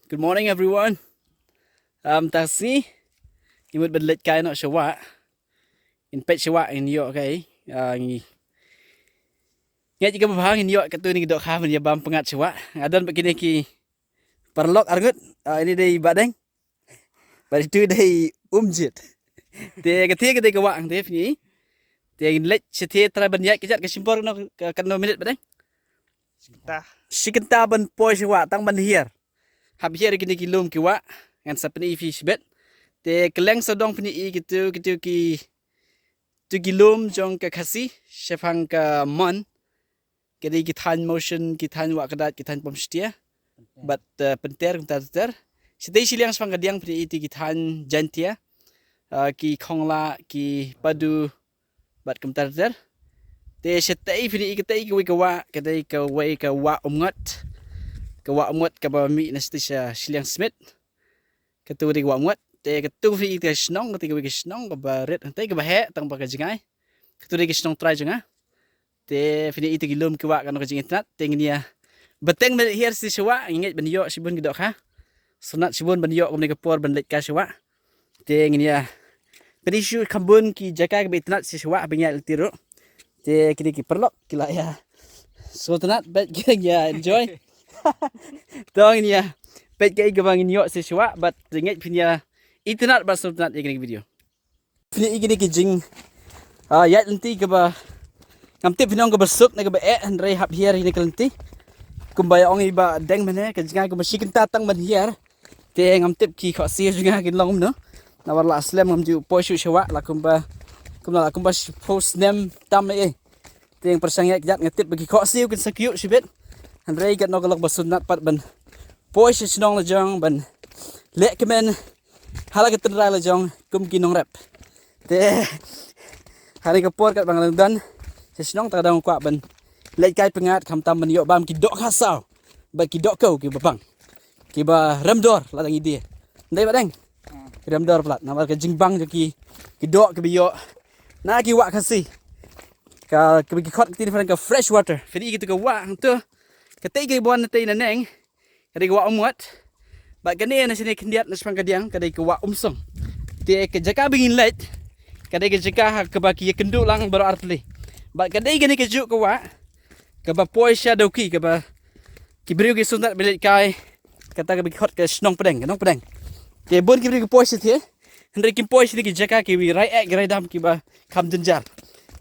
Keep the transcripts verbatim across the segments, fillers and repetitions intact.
Good morning, everyone. Um, ta sngi ngi mut ban leit kai noh sha wah. Ngin peit sha wah ngin ïoh kai. Ah, ngi ngeit ïa kaba bha ngin ïoh katto katne ki dohkha ban ïa bam pyngngad sha wah. Nga don bad kine ki paralok arngut. Ah, ine dei Bah Deng. Bad itu dei Umjit. Te kata ka dei ka wah, te phi. Te ngin leit sha te, trai ban ïaid kjat, ka shim por katno, katno minit Bah Deng? Shi kynta. Shi kynta ban poi sha wah, tang ban hiar. Hap hiar kine ki lum ki wah, ngan sa pyni ïa phi shibit. Te kylleng sawdong pyni ïa kitu, kitu ki, tu ki lum jong ka Khasi shaphang ka Mon. Ka dei ki thaiñ Mawshun, ki thaiñ Wahkdait, ki thaiñ Pamshutia bad, eh, Pynter, kumta ter ter. Shatei shiliang shaphang ka Diang pyni ïa tu ki thaiñ Jaintia, eh, ki Khongla, ki Padu bad kumta ter ter. Te shatei pyni ïa katei kawei ka wah, ka dei kawei ka wah Umngot. Ka wah Umngot kaba mih na shatei sha shiliang Smit. Katu dei ka wah Umngot. Te katu phi ïa ka shnong, katu kawei ka shnong kaba rit hangtei, kaba heh tang ba ka jngai. Katu dei ka shnong trai jong nga. Te phi ïa ïa tu ki lum ki wah, kano ka jingitynnat. Te ngin ïa bteng ban hiar shatei sha wah, ngi ngeit ban ïoh shibun ki dohkha. Sngewtynnat shibun ban ïoh kumne ka por ban leit kai sha wah. Te ngin ïa pyni shuh kham bun ki jaka kiba itynnat shatei sha wah, ban ïa lynti ruh. Te kine ki paralok ki la ïa sngewtynnat bad ki ïa enjoy. To ngin ïa peit kaei kaba ngin ïoh shatei sha wah, bad ngeit phin ïa itynnat bad sngewtynnat ïa kane ka video. Phin ïa kine ki jing, ah, ïaid lynti kaba ngam tip phin ong kaba suk ne kaba eh, hynrei hap hiar ïa kine ki lynti. Kumba ïa ong i Bah Deng mynne, ka jngai kumba shi kynta tang ban hiar. Te ngam tip ki khohsiew jong nga kin long kumno. Namar la slem ngam ju poi shuh sha wah, la kumba, kumba la kumba shiphew snem tam eh. Te nga pyrshang ïaid kjat, nga tip ba ki khohsiew kin sa kyiuh shibit. Hynrei katno ka long ba sngewtynnat pat ban poi sha shnong la jong, ban lehkmen ha la ka tynrai la jong kum ki nongrep. Te ha kane ka por katba nga dang don sha shnong, te nga dang kwah ban leit kai pyngngad, khamtam ban ïoh bam ki dohkha saw bad ki dohkha kiba bang, kiba rem dor, la dang ïa die. Ndei Bah Deng? Ki rem dor palat namar ka jingbang jong ki, ki doh kiba ïoh na ki wah Khasi. Ka, kaba ki khot ka tynrai phareng ka fresh water. Phi ïa ïa kitu ka wah hangtu. Katei ka wan na tei na neng. Ka dei ka wah Umngot. Bad kane na shane khyndiat na shaphang ka Diang, ka dei ka wah Umsong. Te ka jaka ba ngin leit, ka dei ka jaka ha kaba ki ïakynduh lang baroh artylli. Bad ka dei kane kajuh ka wah kaba poi sha Dawki, kaba ki briew ki sngewtynnat ban leit kai. Kata kaba ki khot ka shnong pdeng, ka nongpdeng. Te bun ki briew ki poi shatei, hynrei kim poi sha kine ki jaka kiba rai eh, ki rai dam, kiba kham jynjar.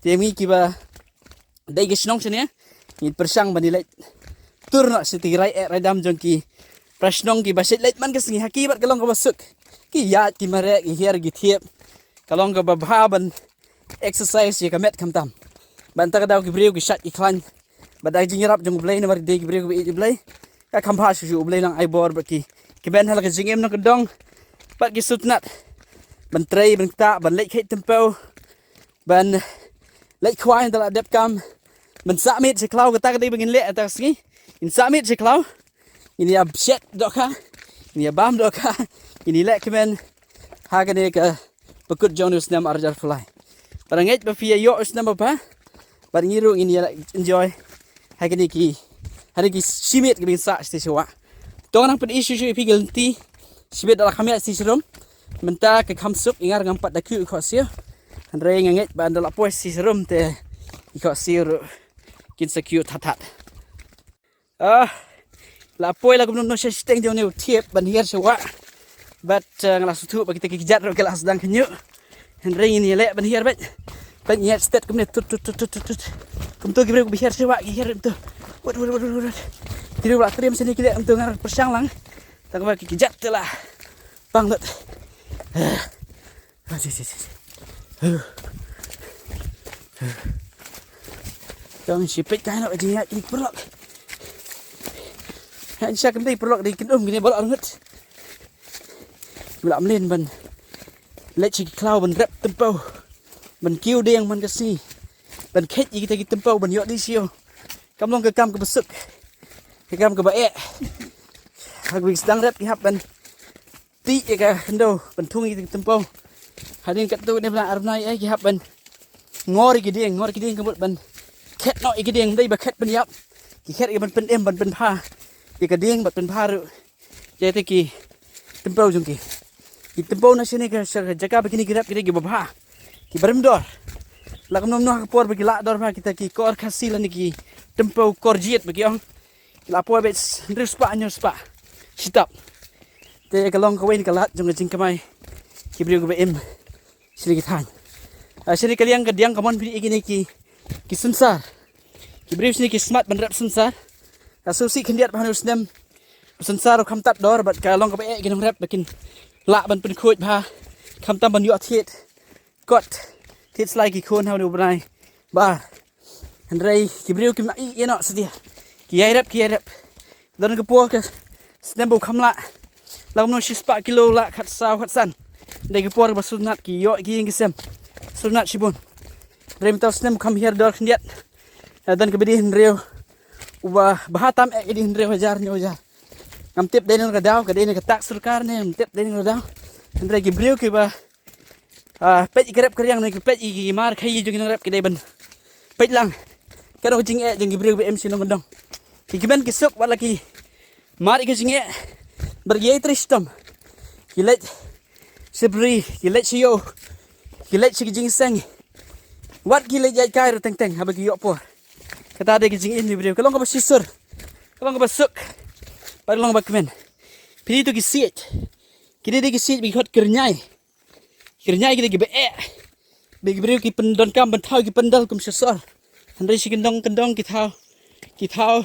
Te ngi kiba dei ki shnong shane, ngin pyrshang ban ïaleit tur noh sha kine ki rai eh rai dam jong ki para shnong kiba shait leit man ka sngi. Ha ki bad ka long kaba suk. Ki ïaid, ki mareh, ki hiar, ki thiep. Ka long kaba bha ban exercise ïa ka met khamtam. Bad nangta ka daw ki briew ki shait ki khlaiñ. Bad da ka jingïarap jong U Blei, namar ki dei ki briew kiba ïeit U Blei, ka kham bha shuh shuh. U Blei nang ai bor bad ki, ki kmen ha la ka jingim nongkyndong. Bad ki sngewtynnat ban trei, ban ktah, ban leit kheit tympew, ban leit khwai ynda la dep kam, ban sah miet sha khlaw. Kata ka dei ba ngin leh kata ka sngi. Ngin sah miet sha khlaw, ngin ïa shet dohkha, ngin ïa bam dohkha, ngin ïa lehkmen ha kane kaba kut jong une u snem ar hajar arphew lai. Bad nga ngeit ba phi ïa ïoh u snem ba bha, bad ngi ruh ngin ïa enjoy ha kine ki, ha kine ki shi miet kiba ngin sah shatei sha wah. To ngan pyni shuh shuh ïa phi ki lynti shibit da la kham ïaid shatei sharum. Mynta ka kham suk, ïa nga ruh ngam pat da kyiuh ïa ki khohsiew. Hynrei nga ngeit ba ynda la poi shatei sharum te ki khohsiew ruh kin sa kyiuh thad thad. Ah, la poi la kumno kumno sha shiteng jong une u thiep ban hiar sha wah. Bad, eh, nga la sngewthuh ba kita ki kjat ruh ki la sdang khynñiuh. Hynrei ngin ïaleh ban hiar bad, bad ngin ïaid stet kumne tut tut tut tut tut. Kumto ki briew kiba hiar sha wah ki hiar kumto. Wat wat wat wat wat. Ki briew ba la triem shane ki leh kumto, nga pyrshang lang. Tang ba ki kjat te la pang lut. Ah. Ah, si, si, si, si. Huh. Huh. Tang shi peit kai noh ka jingïaid kine ki paralok. Ha, sha kynthei paralok dei kin um kine baroh arngut. Kiba la mlien ban leit sha ki khlaw ban rep tympew, ban kiew dieng man ka sngi, ban kheit ïa kita ki tympew ban ïoh dih siew. Kam long ka kam kaba suk, ka kam kaba eh. Ha kaba ki sdang rep ki hap ban tih ïa ka khyndew ban thung ïa ka tympew. Hadien katto katne bnai ar bnai eh ki hap ban ngor ïa ki dieng, ngor ïa ki dieng ka mut ban khet noh ïa ki dieng, ym dei ba khet pynïap. Ki khet ïa ban pynim, ban pynbha ïa ka dieng bad pynbha ruh Jai te ki tympew jong ki. Ki tympew na shane ka sha ka jaka ba kine ki rep ki dei ki babha, ki barim dor. La kumno kumno ha ka por ba ki lah dor bha kita ki kor Khasi lane ki tympew kor jied ba ki ong. Ki la poi beit hynriew spah hynñiew spah shitap. Te ka long kawei na ka lad jong ka jingkamai ki briew kiba im shane ki thaiñ. Ah, shane ka liang ka diang ka mon phi ïohi kine ki, ki synsar. Ki briew shane ki smat ban rep synsar. Ah, shu sih khyndiat ba hanu snem u synsar u kham tad dor bad ka long kaba eh ki nongrep ba kin lah ban pynkhuid bha, khamtam ban ïoh thied kot, thied slai ki khun ha une u bnai ba. Hynrei ki briew kim ïeh noh satia. Ki ïai rep, ki ïai rep. Don ka por ka snem ba u kham lah, la kumno shispah kilo lah khatsaw khatsan. Hynrei ka por ba sngewtynnat ki ïoh ki ïing ki sem, sngewtynnat shibun. Hynrei mynta u snem u kham hiar dor khyndiat. Eh, don kaba die hynriew, uba bha tam eh ka die hynriew hajar hynñiew hajar. Ngam tip dei na kata ka daw, ka dei na ka tak sorkar ne, ngam tip dei na kata ka daw. Hynrei ki briew kiba, ah, peit ïa ka rep ka riang ne, ki peit ïa ki mar khaïi jong ki nongrep ki dei ban peit lang. Ka dei ka jingeh jong ki briew ba im sha nongkyndong. Ki kmen ki suk wat la ki mar ïa ka jingeh bad ki ïai trei shitom. Ki leit sha bri, ki leit sha ïew, ki leit sha ki jingseng. Wat ki leit ïaid kai ruh teng teng haba ki ïoh por. Kata dei ka jingim jong ki briew. Ka long kaba shisur, ka long kaba suk bad ka long kaba kmen. Phi ïohi to ki siej. Kine dei ki siej ba ki khot kyrñai. Kyrñai ki dei kiba eh. Ba ki briew ki pyndonkam ban thaw ki pandal kum sha sor. Hynrei shi kyndong kyndong ki thaw, ki thaw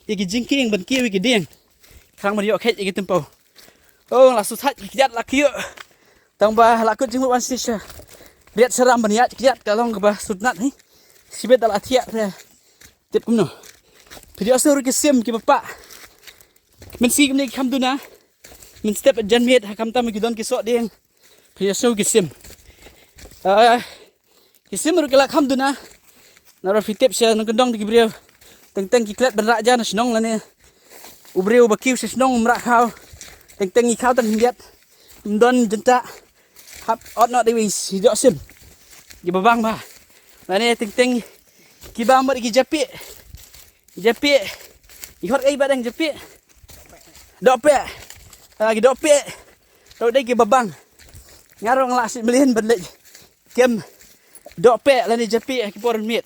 ïa ki jingkieng ban kiew ïa ki dieng. Khnang ban ïoh kheit ïa ki tympew. Oh, la shu thait ki kjat la kiew. Tang ba la kut jingmut wan shisha. Riat sharam ban ïaid kjat ka long kaba sngewtynnat hi. Shibit da la thiah te. Tip kumno. Phi ïoh shu ruh ki sim kiba pah. Mynsi kumne ki kham duna. Mynstep janmiet ha khamtam ki don ki soh dieng. Phi ïoh shu ki sim. Ah, ki sim ruh ki la kham duna. Nalor phi tip sha nongkyndong ki briew. Teng teng ki klet ban rah ja na shnong lane u briew ba kiew sha shnong um rah khaw. Teng teng ngi khaw tang khyndiat. Ym don jynta. Hap ot noh dei wei shi doh sim. Kiba bang bha. Lane teng teng kiba mut ki japieh. Japieh. Ngi khot ei ba dang japieh. Dohpeh. Ah, ki dohpeh. To dei kiba bang. Nga ruh nga la sih mlien ban leit kem dohpeh lane japieh ha ki por miet.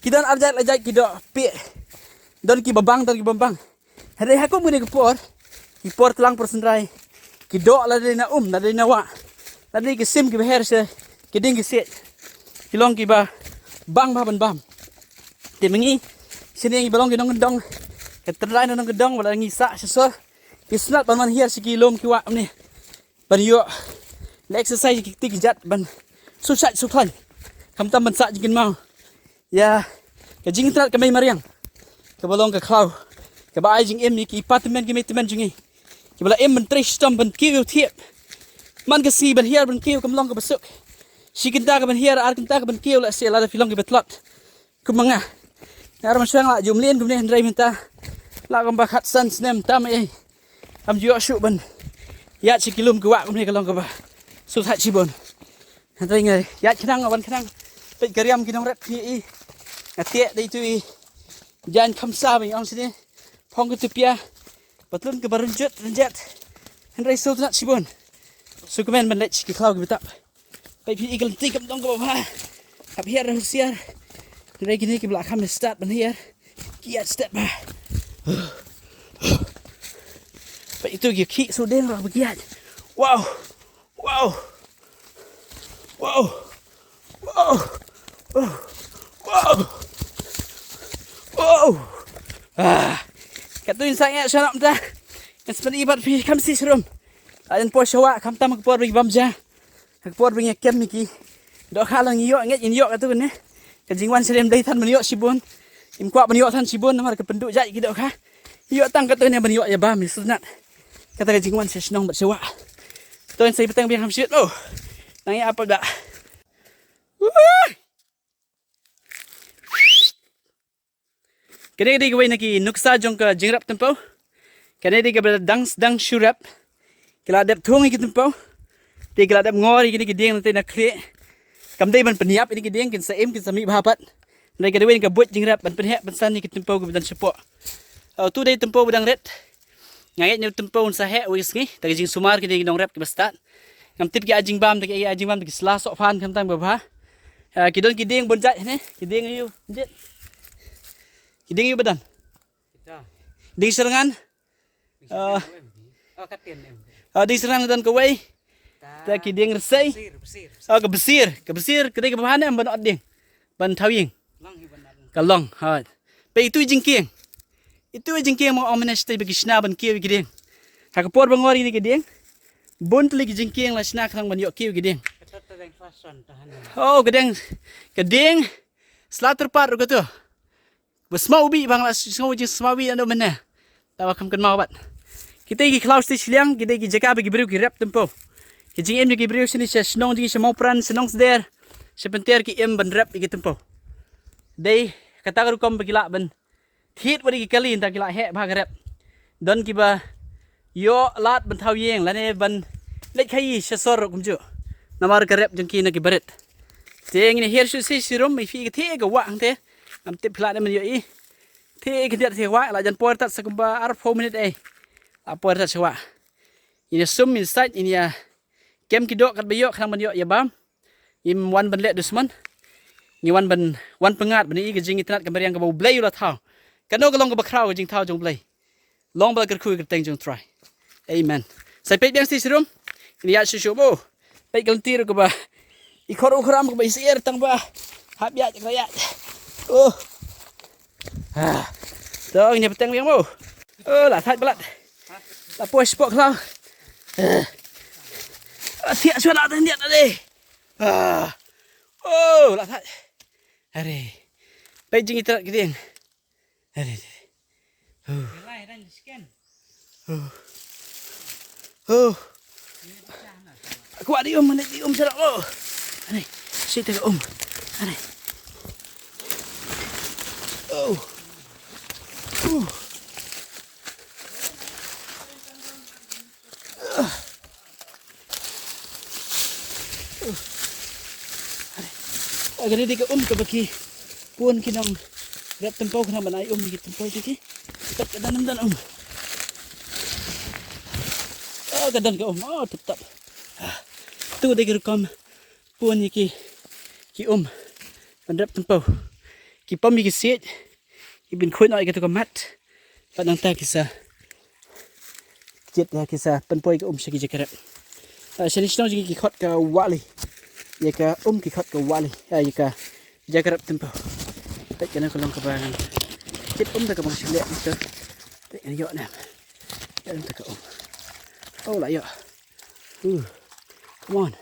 Ki don ar jait la jait ki dohpeh. Don kiba bang, don kiba bang. Hynrei ha kum kine ki por, ki por tlang por synrai, ki doh lada dei na um, lada dei na wah, lada dei ki sim kiba her sha ki dieng ki siej, ki long kiba bang bha ban bam. Te ma ngi shane ngi ba long ki nongkyndong, ka tynrai na nongkyndong ba la ngi sah sha sor, ngi sngewtynnat ban wan hiar sha ki lum ki wah kumne. Ban ïoh la exercise ki kti ki jait ban shu shait shu khlaiñ. Khamtam ban sah jingkynmaw ïa ka jingïatrad ka mei mariang kaba long ka khlaw, kaba ai jingim ïa ki kpa tymmen ki mei tymmen jong ngi kiba la im ban trei shitom ban kiew thiep. Man ka sngi ban hiar ban kiew kam long kaba suk. Shi kynta ka ban hiar, ar kynta ka ban kiew, la seh lada phi long kiba tlot. Kum ma nga. Nga ruh mynshuwa nga la ju mlien kumne hynrei mynta la kumba khatsan snem tam ei. Ngam ju ïoh shuh ban ïaid sha ki lum ki wah kumne ka long kaba sngewthuh shibun. Hynrei nga ïaid khnang, nga wan khnang. Peit ka riam ki nongrep phi i. Nga tieh dei tu i. Jan kham sa ba ong sini. Phong ka tupia. Patlun kaba rynjut rynjet. Hynrei sngewtynnat shibun. Sngewkmen ban leit sha ki khlaw kiba tap. Peit phi i ka lynti kam dong kaba bha. Hap hiar husiar. Hynrei kine kiba la kham start ban hiar ki ïaid step bha. Peit itu ki khih sudeng ruh ba ki ïaid. Wow. Wow. Wow. Wow. Wow. Wow. Wow. Ah. Katto ngin sa ïaid sha nap mynta. Ngan sa pyni pat phi kham sih shrum. Aden poi sha wah khamtam ka por ba ki bam ja. Ha ka por ba ngi kem ïa ki dohkha la ngi ïoh, ngeit ngin ïoh katto katne. Ka jingwan sha rim dei than ban ïoh shibun. Im kwah ban ïoh than shibun namar ka pynduh jait ki dohkha. Ïoh tang katto katne ban ïoh ïa bam ïa sngewtynnat. Kata ka jingwan sha shnong bad sha wah. To ngin sa ïa pateng biang kham shit mo. Nang ïa apa da. Woo! Kane ka dei kawei na ki nuksa jong ka jingrep tympew. Kane dei kaba dang sdang shu rep. Ki la dep thung ïa ki tympew. Te ki la dep ngor ïa kine ki dieng na te na khlieh. Kam dei ban pynïap ïa kine ki dieng, kin sa im, kin sa mih bha pat. Hynrei ka dei kawei na ka buit jingrep ban pynheh pynsan ïa ki tympew kiba don shapoh. Utu dei tympew ba dang rit. Nga ngeit ne u tympew un sa heh wei sngi, ta ka jingsumar kine ki nongrep kiba stad. Ngam tip ki ai jingbam, ta ki ai jingbam, ta ki sla soh phan khamtam ba bha. Ah, ki don ki dieng bun jait ne, ki dieng aïu, jit. Ki dieng aïu ba don. Dieng syrngan. Ah, ah, dieng syrngan don kawei. Ta ki dieng rysei. Ah, ka bsir, ka bsir, ka dei kaba bha ne em ban ot dieng. Ban thaw ïing. Ka long, ha. Peit itu i jingkieng. Itu i jingkieng ma ong mynne shatei ba ki shna ban kiew ïa ki dieng. Ha ka por ba ngor ïa kine ki dieng. Bun tylli ki jingkieng la shna khnang ban ïoh kiew ïa ki dieng. Oh, ka dieng, ka dieng. Sla tyrpad ruh kato. Ba smaw bih bang la sngew jingsmaw bih ando mynne. Te ba kham kynmaw bad. Kita ki khlaw shatei shiliang, kita ki jaka ba ki briew ki rep tympew. Ki jingim jong ki briew shane sha shnong jong ki sha Mawpran, sha Nongsder, sha Pynter ki im ban rep ïa ki tympew. Dei kata ka rukom ba ki lah ban thied wat ïa ki kali, nangta ki lah heh bha ka rep. Don kiba ïoh lad ban thaw ïing lane ban leit khaïi sha sor ruh kumjuh. Namar ka rep jong ki na ki barit. Te ngin ïa hiar shuh shi shirum, ïa phi ka thied ka wah hangte. Ngam tip phi lah ne ban ïohi. Te khyndiat te wah, la jan poi tat sa kumba arphew minit ei. La poi tat sa wah. Ngin ïa sum, ngin ïa sait, ngin ïa kem ki doh katba ïoh khnang ban ïoh ïa bam. Ngim wan ban leh dusmon. Ngi wan ban, wan pyngngad ban ïohi ka jingitynnad ka mariang kaba U Blei u la thaw. Kano ka long kaba khraw ka jingthaw jong U Blei. Long ba la kyrkhu ïa ka kyrteng jong U Trai. Amen. Sa peit biang shatei shirum. Ngin ïaid shuh shuh mo. Peit ka lynti ruh kaba i khor u khram kaba i syier tang ba hap ïaid ka ïaid. Oh. Ah. To ngin ïa bteng biang mo. Oh, la thait palat. La poi spok khlaw. Ah. Ah, thiah shuwa la tang diat dei. Ah. Oh, la thait. Are. Peit jingitynnad ki dieng. Are, are. Oh. Oh. Oh. Kwah di um, mane di um shalak lo. Are. Shatei ka um. Are. Oh. Oh. Ka dei ka um kaba ki pun ki nongrep tympew khnang ban ai um ïa ki tympew jong ki. Peit ka don, don um. Oh, ka don ka um. Oh, tip top. Ah, tu dei ki rukom pun ïa ki, ki um ban rep tympew. Ki pom ïa ki siej. Ki pynkhuid noh ïa katu ka mat. Bad nangta ki sa jied, ïa ki sa pynpoi ka um sha ki jaka rep. Ah, shane shnong jong ngi ki khot ka wali. Ïa ka um ki khot ka wali. Ah, ïa ka jaka rep tympew. Peit kane ka long kaba ngan jied um da kaba nga shu leh nangta. Peit ngan ïoh ne em. Ïoh nangta ka um. Oh, la ïoh. Uh. Come on.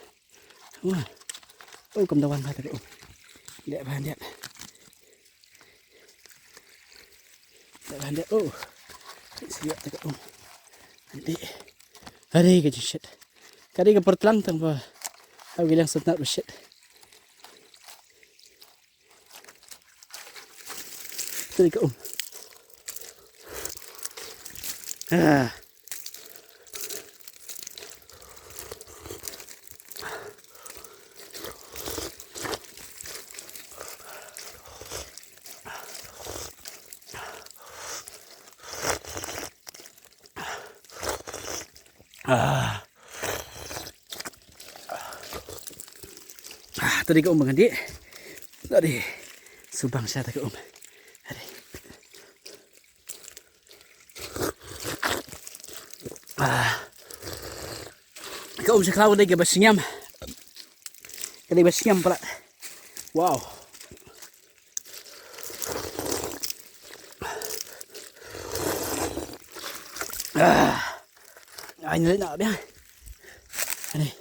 Come on. Oh, kam da wan bha ta ka um. Leh bha hyndiat. Leh bha hyndiat. Oh. Shu ïoh ta ka um. Hyndiat. Are ka jingshet. Ka dei ka pyrtlang tang ba. Haba ki liang sngewtynnat ba shet. Te ka um. Ah. Ah. Ah, te dei ka um ba ngan dih. Te dei. Subang sha te ka um. Te dei. Ah. Ka um sha khlaw ka dei kaba sngem. Ka dei ba sngem palat. Wow. Ah. Ai, ngi leit noh biang. Ani.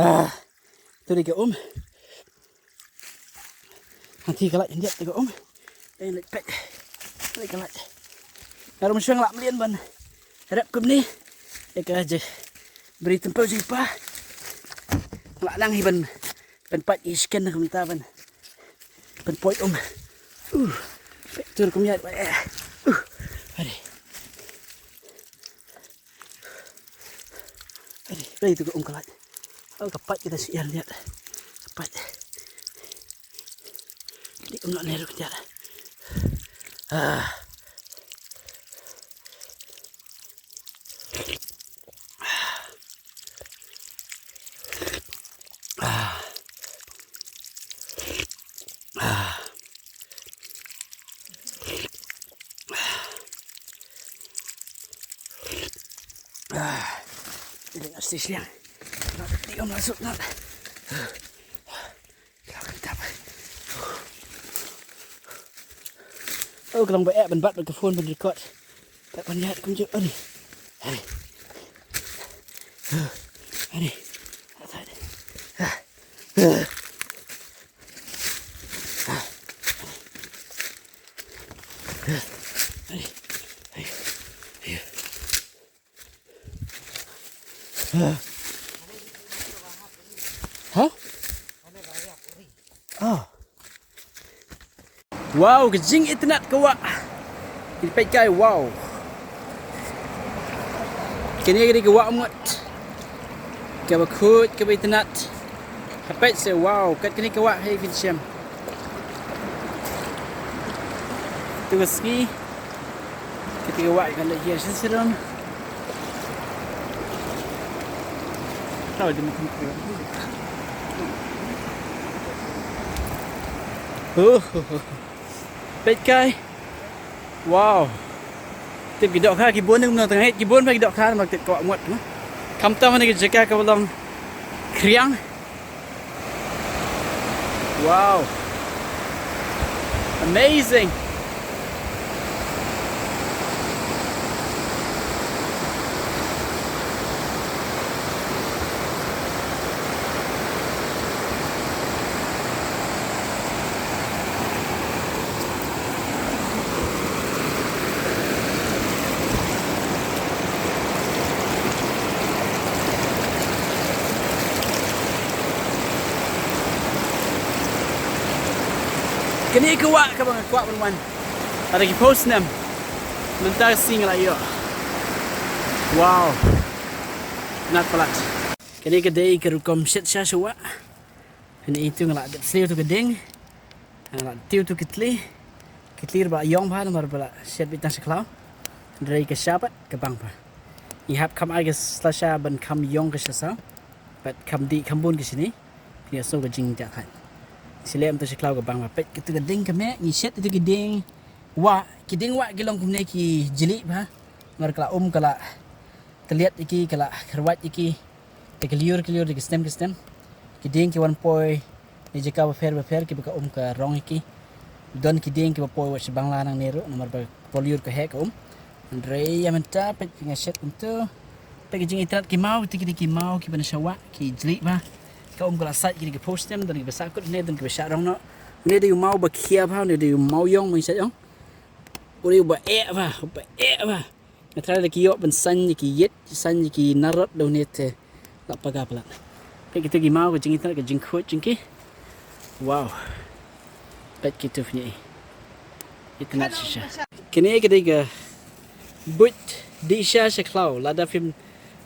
Ah. Tu dei ka um. Hangtei ka lait hyndiat te ka um. Dei leit peit. Leit ka lait. Nga ruh mynshuwa nga lah mlien ban rep kumne. Ïa ka jingbriew tympew jingpa. Nga lah nang hi ban, ban pait ïa ki sken na ka bynta ban, ban poi um. Uh. Peit tur kum ïaid ba eh. Uh. Ade. Ade, ade, tu ka um ka lait. Oh, ka pait ka da syiar hyndiat. Ka pait. Dei um noh ne ruh hyndiat. Ah. Dei ngat shisha. Ngat dei ym lah suk ngat. Lah kan tap. Oh, ka long ba eh ban bat bad ka phone ban record. Tap ban ïaid kumjuh. Ani. Ani. Ani. Ha? Ah. Wow, ka jingitynnad ka wah. Peit kai, wow. Kane ka dei ka wah mut. Kaba khuid, kaba itynnad. Peit se, wow, kat kane ka wah hi phin shem. Tu ka sngi. Kata ka wah kan leit hiar shisha ruh. Kau dia makan kau. Oh, oh, oh. Peit kai. Wow. Tip ki dohkha ki bun, nang tang ki bun ba ki dohkha, namar tip ka wah mut. Khamtam ha kane ka jaka kaba long kriang. Wow. Amazing. Kane ka wah kaba nga kwah ban wan. Lada ki phew snem. Mynta ka sngi nga la ïoh. Wow. Nat palat. Kane ka dei ka rukom shet sha sha wah. Kane itu nga la dep sliew tu ka ding. Nga la tiew tu kitli. Kitli ruh ba ïong bha namar ba la shet beit tang sha khlaw. Hynrei ka sha pat ka bang bha. Ngi hap kham ai ka sla sha ban kham ïong ka sha saw. Bad kham dih kham bun ka shini. Phi ïa sngew ka jingjahthait. Sha lem tu sha khlaw ka bang bha. Peit katu ka ding ka meh, ngi shet tu ki ding wah, ki ding wah ki long kumne ki jli bha. Namar ka la um ka la tylliat ïa ki, ka la kyrwat ïa ki. Te ki lyiur ki lyiur, te ki snem ki snem. Ki dieng ki wan poi na jaka bapher bapher kiba ka um ka rong ïa ki. Don ki dieng kiba poi wat sha Bangla nangne ruh, namar ba ka por lyiur ka heh ka um. Hynrei ïa mynta peit ki nga shet kumtu. Peit ki jingitynnad ki maw, te ki dei ki maw kiba na sha wah, ki jli bha. Ka um ka la sait, ki dei ki phew snem, don kiba sah kut ne, don kiba shah rong noh. Une dei u maw ba khia bha, une dei u maw ïong, ma ngi sait ong. Une uba eh bha, uba eh bha. Nga tharai da ki ïoh ban saiñ ïa ki ïit, saiñ ïa ki narot da une te la paga palat. Peit kitu ki maw, ka jingitynnad, ka jingkhuid jong ki. Wow. Peit kitu phi ïa i. Itynnad shisha. Kine ka dei ka buit dih sha sha khlaw, lada phim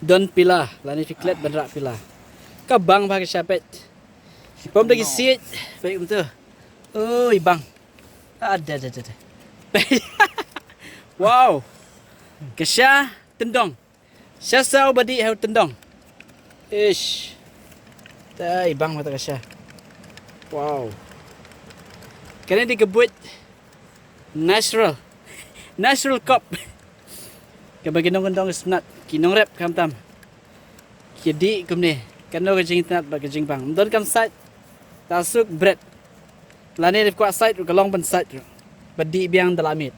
don pila, lane phi klet ban rah pila. Ka bang bha ka sha peit. Pom da ki siej, peit kumtu. Oi bang. Ada, ada, ada, ada. Wow. Ka sha tyndong. Sha saw ba dih ha u tyndong. Ish. Tai bang mata ka sha. Wow. Kane dei ka buit natural. Natural kop. Kaba ki nongkyndong ki sngewtynnat, ki nongrep khamtam. Ki dih kumne, kano ka jingitynnad bad ka jingbang. Ym don kam sait. Ta suk bret. Lane dei kwah sait ruh ka long ban sait ruh. Bad dih biang da la miet.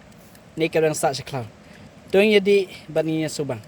Ne ka dang sah sha khlaw. To ngin ïa dih bad ngin ïa sngewbang.